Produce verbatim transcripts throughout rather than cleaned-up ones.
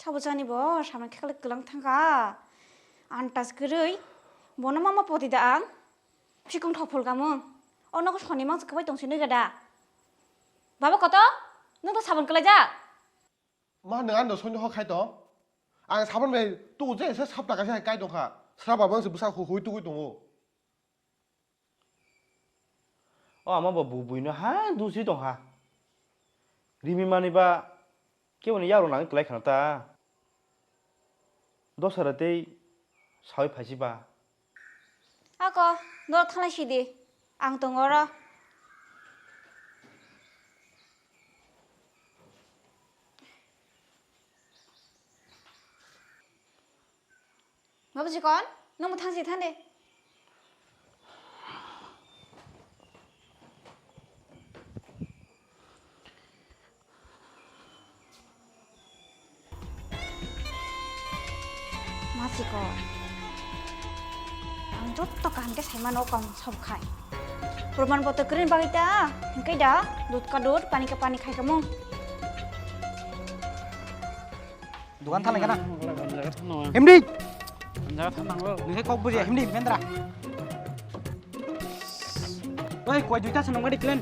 Abo jani bo samani khe kwlang thangkha. Antas kwrwi bono mama poti da ang. Sikung thok phul kamung. O nogo soni mangsa kwbai tong sinwi gada. Baba koto? Nwng to sabon kwlaijak? Ma, nwng ano soni hok khai tong. Ang sabon bai tu je se sapta kaisa hai kai tongkha. Sra baba se bwsa hui tugui tongo. O ama bo bu buino ha dusi tongha. Rimi mani ba keboni yarok nang kwlai khana ta. Dosara tei sawi phaisi ba. Ako, doro thanglai sidi. Ang tongo oro. Babuji kon, nang bo thangsi thang de. Masiko, ang jotto kaham khe saimano kong sob khai. Proman poto kwrwini bagwi ta, hwnkhe da, dud ka dud, pani ka pani khai ka mung. Dukan thalai kana? Himdi. Jaga thanang lo. Nungke kok buji, himdi, Mendra. Oi, koi duita sanang madi klen.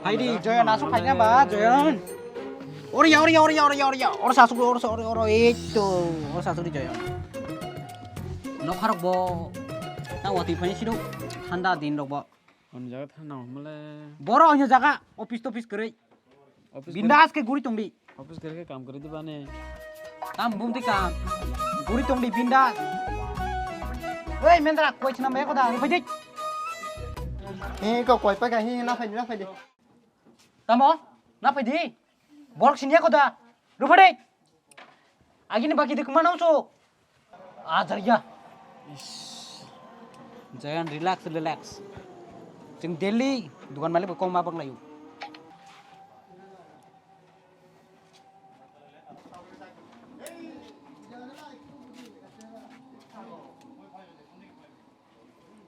Hai di, Joyon, asuk hai na ba, Joyon. Ori ya, ori ya, ori ya, ori ya, ori ya. Oro sasuk, oro, oro, oro, itu. Oro sasuk di Joyon. Nokharok bo. Ta wati phani sido. Thanda din rok bo. Hon jaga thanang male. Boro hanya jaga, office toffice kwrwi. Office Bindas ke guri tongdi. Office kere ke kam kere di bane. Tam bum di kam. Guri tongdi bindas. Oi, Mendra, koi china me koda, rupai di. He ko koi pa ka he na phai di, na phai di. Tamo, na phai di. Borok sini koda, rupai di. Agini baki di kuma nang so. Ajar ya. Jayan, relax, relax. Chwng daily dukan malik bai kok ma bang layu.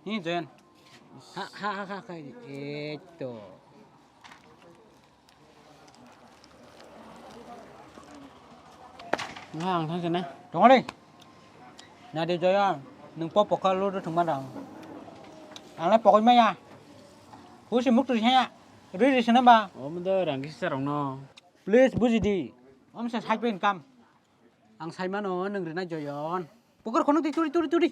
Hi, Jayan. Ha, ha, ha, ha, ha. Eto. Wah, ang thang sana. Tongole. Nadi Joyon, nung pok pokha lo thung ma dang. Ang le pokoi maya. Husi muk tu saya. Ri ri sana ba. Om do rang kisa rong no. Please buji di. Om sa sai pen kam. Ang sai mano nung rina Joyon. Pokor kono di turi turi turi.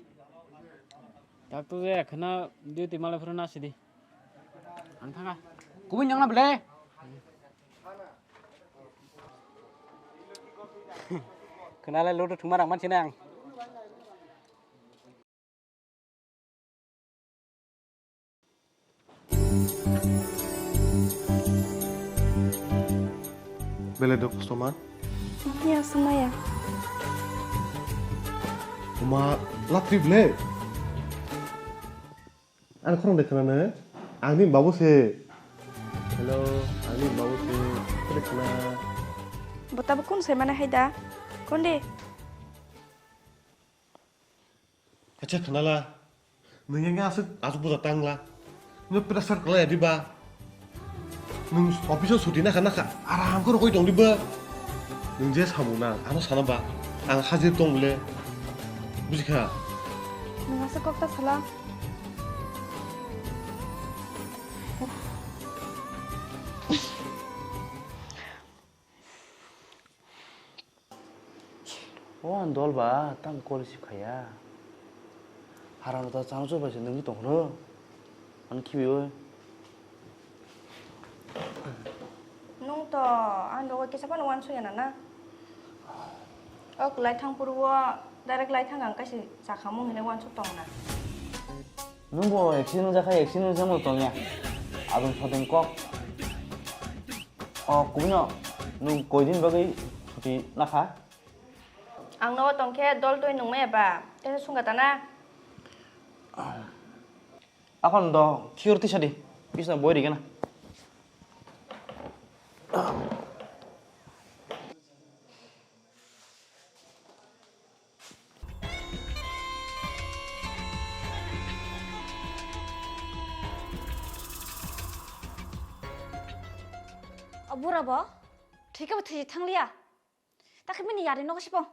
Tak tu je khana duty mala phuru na sidi. Ang thanga. Kubun yang na bele. Khana le ludu thuma rang man sinang. Bele do customer? Iya, semaya. Uma latri bele. Ani khorang de khana ne? Angni babu se. Hello, angni babu se. Khade khana. Bota bukun se mana hai da? Konde? Acha khanala, nung yang asuk asuk buja tangla. Nung pressure kala ya diba? Nung office o suti nakha nakha, aram khe rokoi tong diba? Nung je samung nang, ano sana ba, ang hajir tong bole. Bujikha? Nung asuk kok ta sala. O ang dol ba, tang kol receive khaiya. Haram ta chang chuk bai se nungwi tong phano. Ang khibiwi. Nung to ang dogo kisa phano uansuk ya na na. O kwlai thang phuru o direct lai thang ang kaisa chakhamung hinwi uansuk tong na. Nungbo accident wngjakha, accident wngjakma tongya. Aboni photo kok. O kubui no nung koi din bagwi chuti nakha? Ang nogo tongkhe dol twi nungmaya ba, tesa sungkha tana? Akhon do khiyor tisa di, bisna boi rigena. O bura bo thwi khe bo thwi thangliya. Takhe bini yari nogo sipong.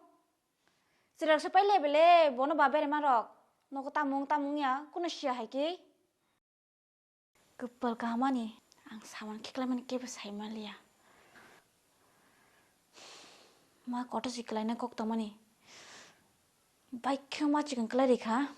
Chwrairok se pai le bele, bono ba berema rok. Nogo tamung tamung ya, kuno siya hai khe. Kwpal kaham ani, ang saman khiklaimani kebo sai manliya. Ma koto si kwlaina kok tongmani. Bai khe ma chikon kwlai rikha.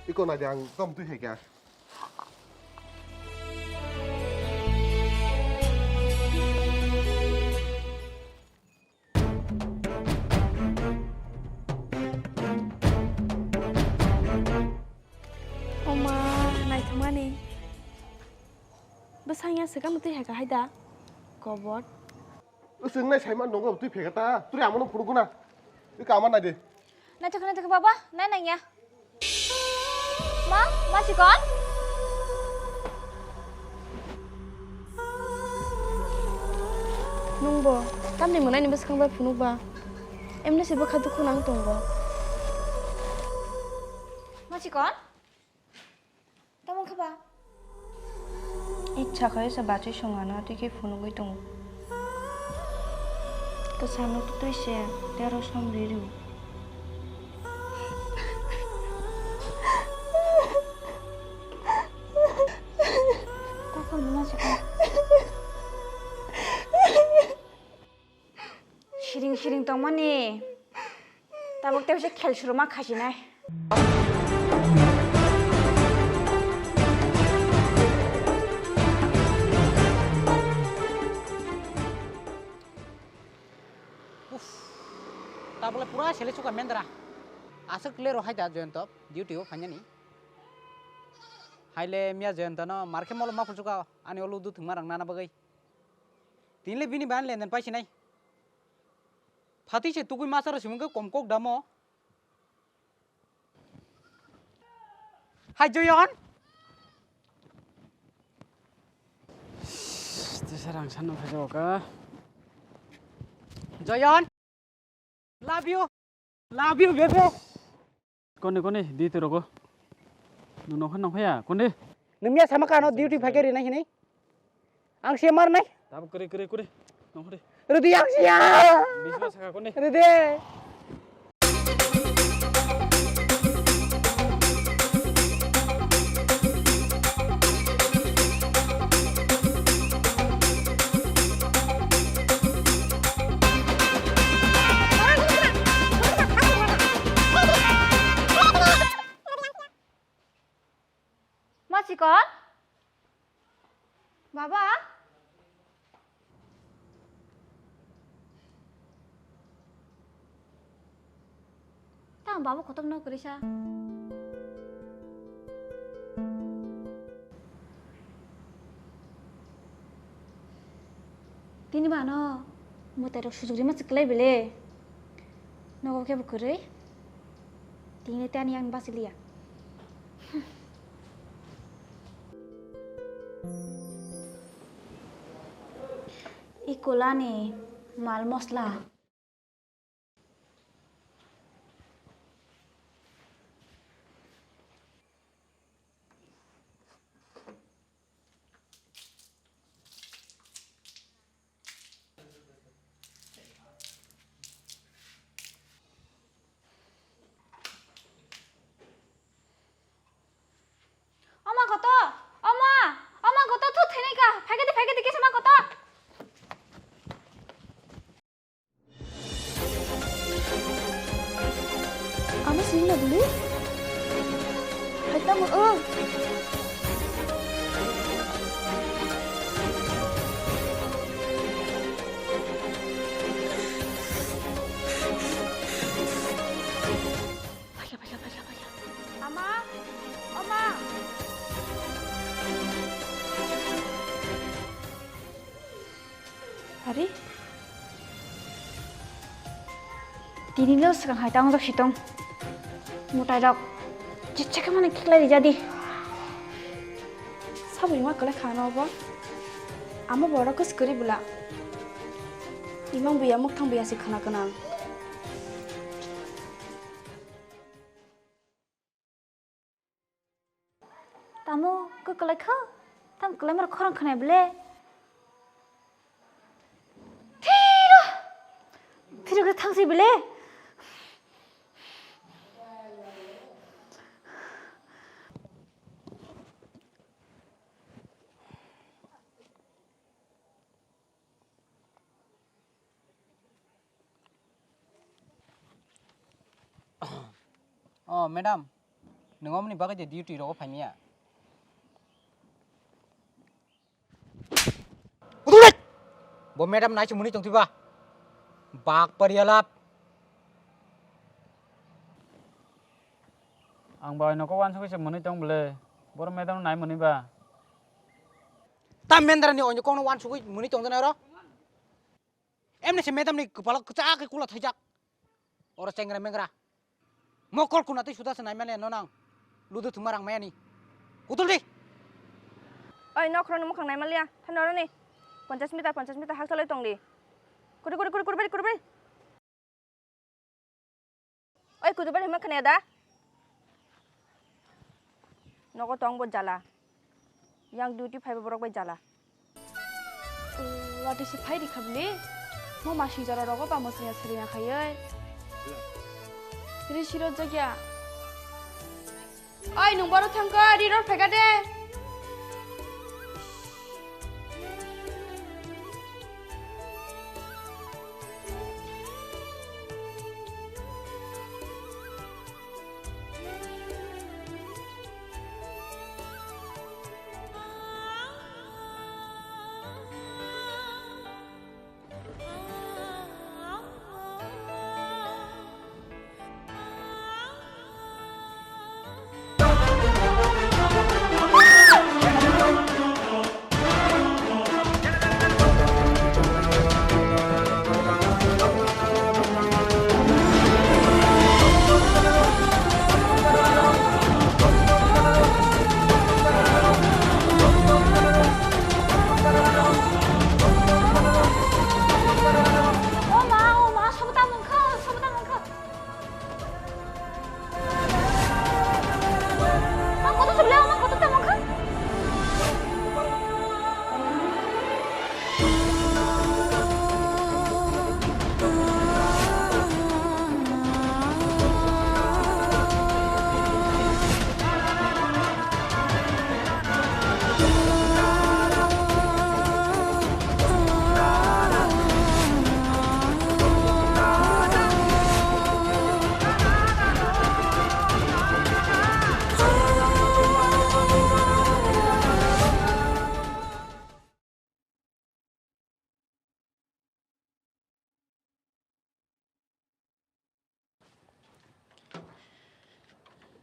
Iko nai de, ang tom twi hai kha. Oma, naithokmani. Bwsang ya swkang twi hai kha hai da. Kobor. Swng nai saima nongo twi phega ta. Turi amono phuru guna. Twi kama nai de. Naithok naithok baba, nai nang ya. Ma, ma chikon? Nungbo, tamni mwnaini bwskang bai phunuk ba? Emni se bwkha dukhu nang tongo. Ma chikon? Tamo khe ba? Icha khe se bachwi songano twi khe phunugwi tongo. Kwchangno twtwi se tero som ri rw. Siring siring tongmani. Tabuk tei se khel suruma khasinai. Uff, tabuk le pura sele suka mendra. Aswk le rohai da Joyonto duty o phainani. Haile miya Joyonto no markhe molo ma phulsuka ani olu du thwngma rang nana bagwi. Tinle bini ban lenden paisinai. Phatwi se tugui masa rw simung khe kom kok damo. Hai Joyon. Tisa rang san nang khajo ka. Joyon. Love you. Love you, baby. Koni, koni, di tu rogo. Nung nongkha nongkha ya, koni. Nung miya sama kano duty phai khe rinai hinai. Ang se mar nai. Tabuk kri, kri, kri. Nongkha di. Rudi ang siya. Bisma saka koni. Rudi. Ma chikon? Baba? Tang baba kotor no kwrwi sa. Tini ba ano mwtai rok sujuk rima se kwlai bele. Nogo khe bo kwrwi. Tini tei ani yang basi liya. Ikolani mal mosla. Oma koto, oma, oma koto thu thenai ka, phaikhe di, phaikhe di, kisa ma koto. Ano sini na beli? Hai tamo, oh. Ama, oma. Ari, Tini no swkang hai tang jak si tong. Mutai rok. Chicha khe mani khiklai rijadi. Sabo ima kwlai khana obo. Amo borok kwswk kwrwi bwla. Imang buya mukthang buya se khana gwnang. Tamo kwklai kha? Tam kwlai mar khorang khanai bele? Thiro! Thiro khe thang si bele? Oh, madam, nwng omoni bagwi de duty rogo phaimaya? Bo madam nai se muni tongthiba. Bak parialap. Ang bai noko wansugwi se muni tong bele. Boro madam nai muni ba. Ta mendra ni onyo kokno wansugwi muni tongdana oro. Emni se madam ni kwpalo kwchak khe kula thaijak. Oro chengra mengra. Mokol kuna tei suda se naimani no nang. Ludu thuma rang mayani. Kutul di. Oi, nokhorokni mukhang naimaliya. Thani oroni. Ponchas meter, ponchas meter hakchalai tongdi. Kuri, kuri, kuri, kuri, kuri, kuri. Oi, kudubar hima khna da? Nogo tong bo jala. Yang duty phaiba borok bai jala. Wati se phai rikha bini. Mo masing jora rogo ba mo sriya sriya khaioi. Ri siro jagya. Oi, nung boro thangkha, ri ror phaikha de. O ma, o ma, sobo ta mungkha, sobo ta mungkha. Ma koto sobo le, o ma koto ta mungkha.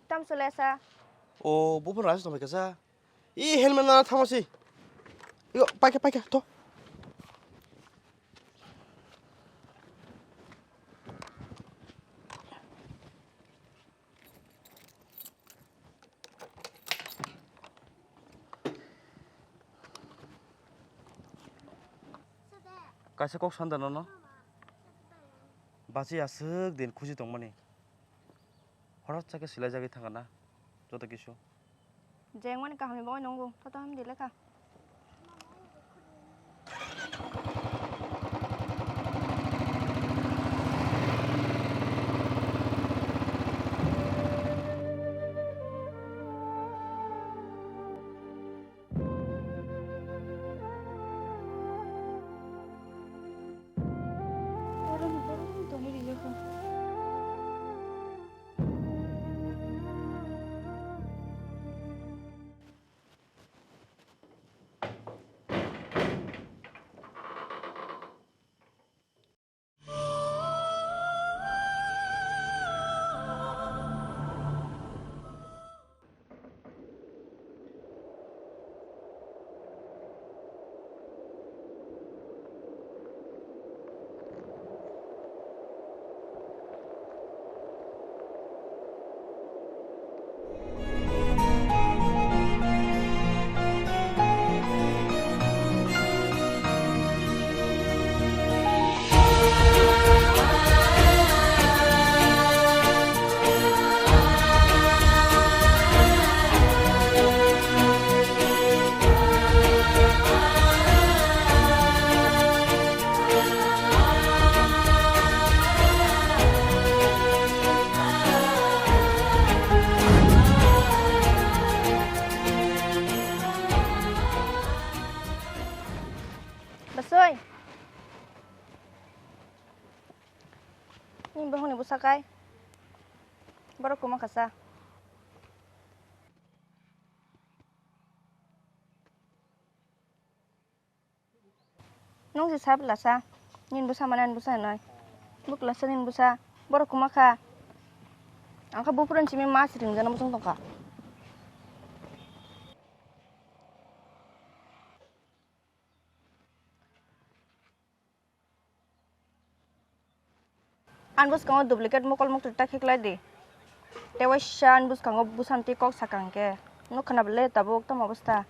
Tam sole sa. O, buphang rais tongbai kasa. I helmet na thamo si. Yo, paikha, paikha, to. Kaisa kok sanda nono. Basi aswk din khusi tongmani. Horat chakhe silaijagwi thangkha na joto kisu. Jengmani kaham ni bagwi nungo, to to hamdi lekha. Nini bohongni bwsa kai. Borok kwma kha sa. Nung se sa bwla sa. Nini bwsa mane ani bwsa hinoi. Bwkla sa nini bwsa. Borok kwma kha. Ang kha buphuru ni simi ma swrwngjaknai muchung tong kha. Ani bwskango duplicate mokol muktwi ta khe klai di. Tei waisa ani bwskango bwsam twi kok sakang khe. Nuk khna bwle tabuk tamo bwsta.